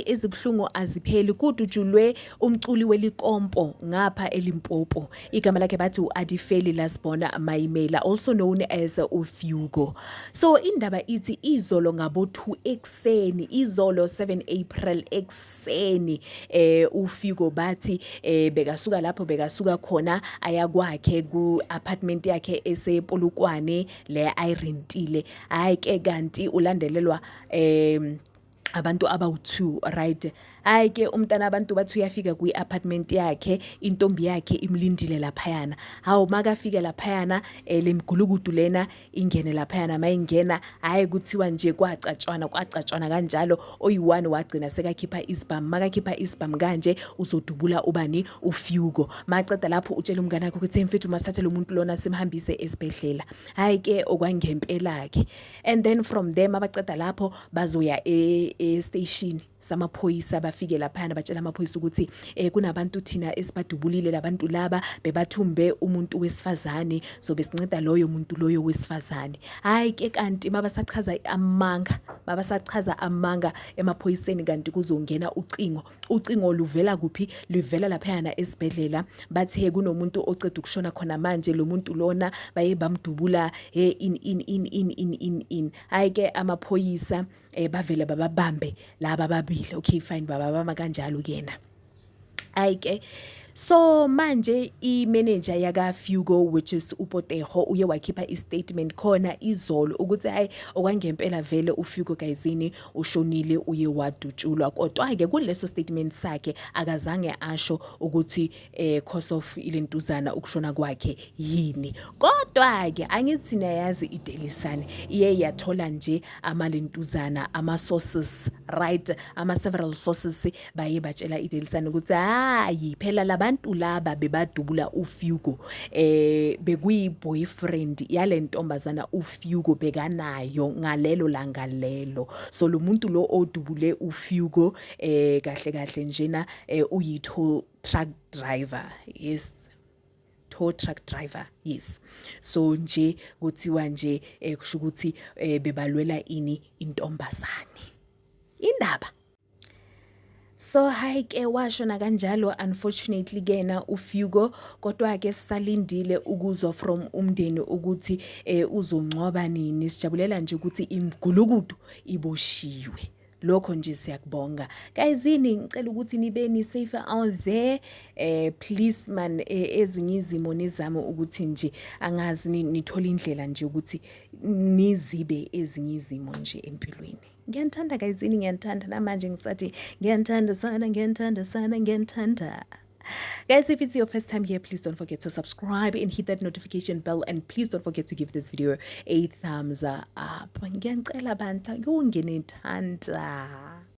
Ezibuhlungu azipheli kudutshulwe umculi welikompo ngapha eLimpopo. Igama lakhe bathi u-Adifeli Lasbona Maimela, also known as uFugo. So indaba ithi izolo ngabo-2 ekuseni, izolo 7 April ekuseni, uFugo bathi bekasuka lapho bekasuka khona aya kwakhe ku-apartment yakhe esePolokwane le ayirentile. Hhayi ke kanti ulandelelwa abantu abawu-2, right? Hhayi ke umntana abantu bathi uyafika kwi-apartment yakhe, intombi yakhe imlindile laphayana. Hawu, makafika laphayana, le migulukudu lena ingene laphayana. Mayingena, hhayi kuthiwa nje kwacatshwana kwacatshwana kanjalo, oyi-one wagcina sekakhipha isibhamu. Makakhipha isibhamu kanje uzodubula ubani? UFugo. Maceda lapho utshela umngane wakhe ukuthi, mfethu, masithathe lo muntu lona simhambise esibhedlela. Hhayi ke okwangempela-ke, and then from there mabaceda lapho bazoya e-station samaphoyisa. Bafike laphayana batshela amaphoyisa ukuthi kunabantu thina esibadubulile, labantu laba bebathumbe umuntu wesifazane, so besinceda loyo muntu loyo wesifazane. Hhayi ke kanti mabasachaza amanga, mabasachaza amanga emaphoyiseni, kanti kuzongena ucingo. Ucingo luvela kuphi? Luvela laphayana esibhedlela. Bathe kunomuntu oceda ukushona khona manje, lo muntu lona baye bamdubula, he in in in in in in in. Hhayi ke amaphoyisa bavele bababambe laba ababili. Okay, fine, bababamba kanjalo kena. Hhayi ke so manje i-manager yaka-Fugo, which is uPoteho, uye wakhipha i-statement khona izolo ukuthi hhayi okwangempela vele uFugo gayizini ushonile, uye wadutshulwa. Kodwa-ke kuleso statement sakhe akazange asho ukuthi cause of ilentuzana ukushona kwakhe yini. Kodwa-ke angithi niyayazi i-Daily Sun iye yathola nje amalentuzana ama-sources, right, ama-several sources baye batshela i-Daily Sun ukuthi hayi phela labantu laba bebadubula uFugo bekuyi-boyfriend yale ntombazana uFugo bekanayo ngalelo langa lelo. So lo muntu lo odubule uFugo kahle kahle njena uyi-tow truck driver, yes, tow truck driver, yes. So nje kuthiwa nje kusho ukuthi bebalwela ini? Intombazane. Indaba. So hayi ke washona kanjalo unfortunately kena uFugo, kodwa ke sisalindile ukuzwa from umndeni ukuthi uzongcwaba nini. Sijabulela nje ukuthi imigulukudu iboshiwe. Lokho nje siyakubonga. Guyzini, ngicela ukuthi nibe ni safe out there. Please man, ezinye izimo nizame ukuthi nje angazi nithola indlela nje ukuthi nizibe ezinye izimo nje empilweni. Ngiyanithanda guyzini, ngiyanithanda namanje, ngisathi ngiyanithanda sana, ngiyanithanda sana, ngiyanithanda. Guys, if it's your first time here, please don't forget to subscribe and hit that notification bell, and please don't forget to give this video a thumbs up. Ngiyanicela bandla, nginithanda.